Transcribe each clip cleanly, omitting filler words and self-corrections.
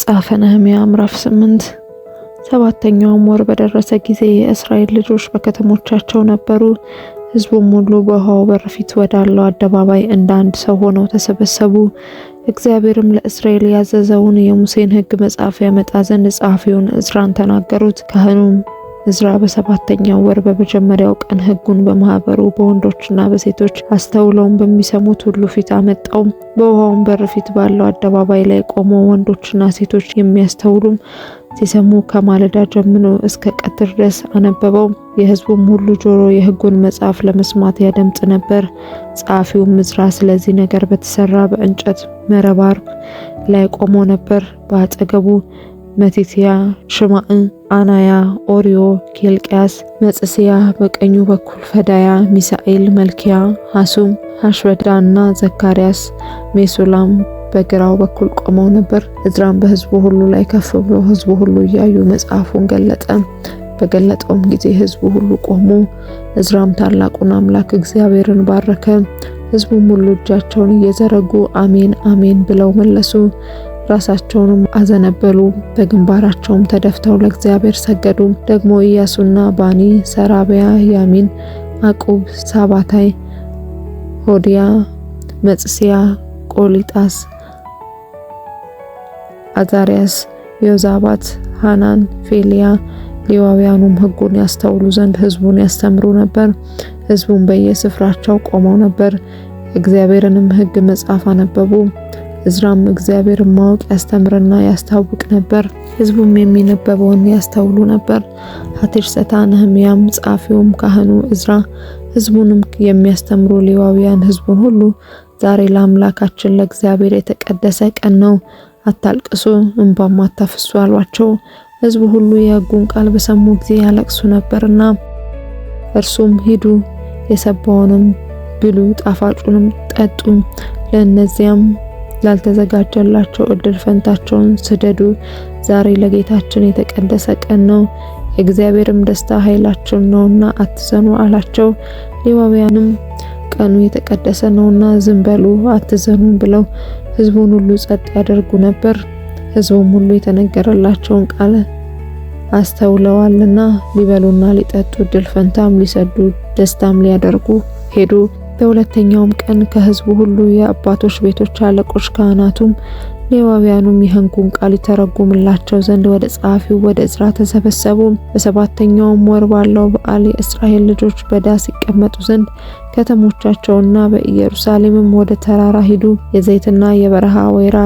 መጽሐፈ ነህምያ ምዕራፍ 8። ሰባተኛውም ወር በደረሰ ጊዜ የእስራኤል ልጆች በከተሞቻቸው ነበሩ። ሕዝቡም ሁሉ በውኃው በር ፊት ወዳለው አደባባይ እንደ አንድ ሰው ሆነው ተሰበሰቡ። እግዚአብሔርም ለእስራኤል ያዘዘውን የሙሴን ሕግ መጽሐፍ ያመጣ ዘንድ ጸሐፊውን ዕዝራን ተናገሩት። ካህኑም ዕዝራ በሰባተኛው ወር በመጀመሪያው ቀን ሕጉን በማህበሩ በወንዶችና በሴቶች አስተውለውን በሚሰሙት ሁሉ ፊት አመጣው። በውኃውም በር ፊት ባለው አደባባይ ላይ ቆሞ ወንዶችና ሴቶች የሚያስተውሉም ሲሰሙ ከማለዳ ጀምሮ እስከ ቀትር ድረስ አነበበው። የሕዝቡም ሁሉ ጆሮ የሕጉን መጽሐፍ ለመስማት ያደምጥ ነበር። ጸሐፊውም ዕዝራ ስለዚህ ነገር በተሰራ በእንጨት መረባርብ ላይ ቆሞ ነበር። በአጠገቡ መቲትያ፣ ሽማዕ፣ አናያ፣ ኦሪዮ፣ ኬልቅያስ፣ መጽስያ፣ በቀኙ በኩል ፈዳያ፣ ሚሳኤል፣ መልኪያ፣ ሐሱም፣ ሐሽበዳና ዘካርያስ፣ ሜሱላም በግራው በኩል ቆመው ነበር። ዕዝራም በሕዝቡ ሁሉ ላይ ከፍ ብሎ ሕዝቡ ሁሉ እያዩ መጽሐፉን ገለጠ። በገለጠውም ጊዜ ሕዝቡ ሁሉ ቆሙ። ዕዝራም ታላቁን አምላክ እግዚአብሔርን ባረከ። ሕዝቡም ሁሉ እጃቸውን እየዘረጉ አሜን አሜን ብለው መለሱ። ራሳቸውንም አዘነበሉ፣ በግንባራቸውም ተደፍተው ለእግዚአብሔር ሰገዱ። ደግሞ ኢያሱና ባኒ፣ ሰራቢያ፣ ያሚን፣ አቁብ፣ ሳባታይ፣ ሆዲያ፣ መጽስያ፣ ቆሊጣስ፣ አዛሪያስ፣ ዮዛባት፣ ሃናን፣ ፌልያ ሌዋውያኑም ሕጉን ያስተውሉ ዘንድ ሕዝቡን ያስተምሩ ነበር። ሕዝቡም በየስፍራቸው ቆመው ነበር። የእግዚአብሔርንም ሕግ መጽሐፍ አነበቡ። ዕዝራም እግዚአብሔርን ማወቅ ያስተምርና ያስታውቅ ነበር። ሕዝቡም የሚነበበውን ያስተውሉ ነበር። ሐቴርሰታ ነህምያም ጸሐፊውም ካህኑ ዕዝራ ሕዝቡንም የሚያስተምሩ ሌዋውያን ሕዝቡን ሁሉ ዛሬ ለአምላካችን ለእግዚአብሔር የተቀደሰ ቀን ነው፣ አታልቅሱ፣ እንባም አታፍሱ አሏቸው። ሕዝቡ ሁሉ የሕጉን ቃል በሰሙ ጊዜ ያለቅሱ ነበርና። እርሱም ሂዱ፣ የሰባውንም ብሉ፣ ጣፋጩንም ጠጡ፣ ለእነዚያም ላልተዘጋጀላቸው እድል ፈንታቸውን ስደዱ። ዛሬ ለጌታችን የተቀደሰ ቀን ነው፣ የእግዚአብሔርም ደስታ ኃይላችን ነውና አትዘኑ አላቸው። ሌዋውያንም ቀኑ የተቀደሰ ነውና ዝም በሉ አትዘኑ ብለው ሕዝቡን ሁሉ ጸጥ ያደርጉ ነበር። ሕዝቡም ሁሉ የተነገረላቸውን ቃል አስተውለዋልና ሊበሉና ሊጠጡ እድል ፈንታም ሊሰዱ ደስታም ሊያደርጉ ሄዱ። በሁለተኛውም ቀን ከሕዝቡ ሁሉ የአባቶች ቤቶች አለቆች ካህናቱም ሌዋውያኑም የሕጉን ቃል ይተረጉምላቸው ዘንድ ወደ ጸሐፊው ወደ ዕዝራ ተሰበሰቡ። በሰባተኛውም ወር ባለው በዓል የእስራኤል ልጆች በዳስ ይቀመጡ ዘንድ ከተሞቻቸውና በኢየሩሳሌምም ወደ ተራራ ሂዱ። የዘይትና የበረሃ ወይራ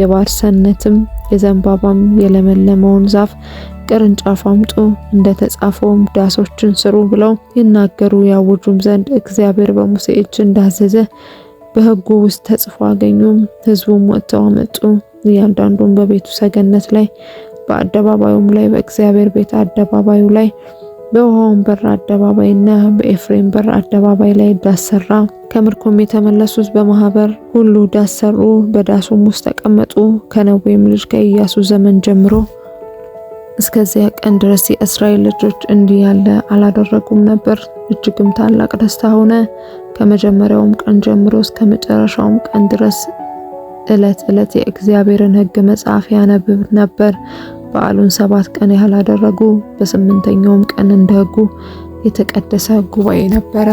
የባርሰነትም የዘንባባም የለመለመውን ዛፍ ቅርንጫፍ አምጡ፣ እንደ ተጻፈውም ዳሶችን ስሩ ብለው ይናገሩ ያውጁም ዘንድ እግዚአብሔር በሙሴ እጅ እንዳዘዘ በሕጉ ውስጥ ተጽፎ አገኙ። ሕዝቡም ወጥተው አመጡ። እያንዳንዱም በቤቱ ሰገነት ላይ በአደባባዩም ላይ በእግዚአብሔር ቤት አደባባዩ ላይ በውኃውም በር አደባባይና በኤፍሬም በር አደባባይ ላይ ዳስ ሰራ። ከምርኮም የተመለሱት በማህበር ሁሉ ዳስ ሰሩ፣ በዳሱም ውስጥ ተቀመጡ። ከነዌም ልጅ ከኢያሱ ዘመን ጀምሮ እስከዚያ ቀን ድረስ የእስራኤል ልጆች እንዲህ ያለ አላደረጉም ነበር። እጅግም ታላቅ ደስታ ሆነ። ከመጀመሪያውም ቀን ጀምሮ እስከ መጨረሻውም ቀን ድረስ ዕለት ዕለት የእግዚአብሔርን ሕግ መጽሐፍ ያነብብ ነበር። በዓሉን 7 ቀን ያህል አደረጉ። በስምንተኛውም ቀን እንደ ሕጉ የተቀደሰ ጉባኤ ነበረ።